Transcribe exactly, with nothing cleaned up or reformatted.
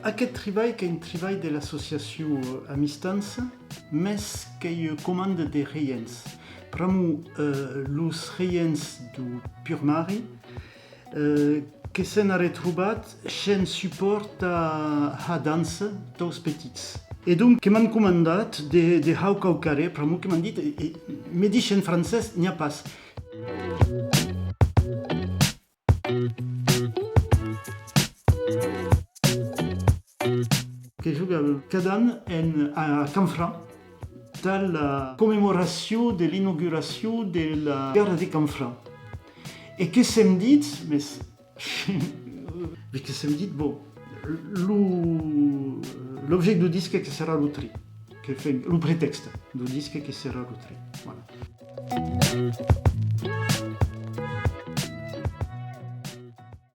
Aqueth tribalh qu'ei un tribalh de l'associacion, eh, Amistança, mès qu'ei ua comanda de regents. Pr'amor, eh, los regents deu Purmari, eh, que s'an arretrobats shens supòrt tà har dança taus petits. E donc que m'an comandat de, de har quauquarren, pr'amor que m'an dit, e, e, me disen en francés, n'i a pas. Que joga cada an en, a Canfranc, tà la commemoracion de l'inauguracion de la gara de Canfranc. E que s'èm dit, mès, que s'èm dit, bon, lo, l'objècte deu disque que serà lo tri, que fèm, lo pretèxte deu disque que serà lo tri. Voilà.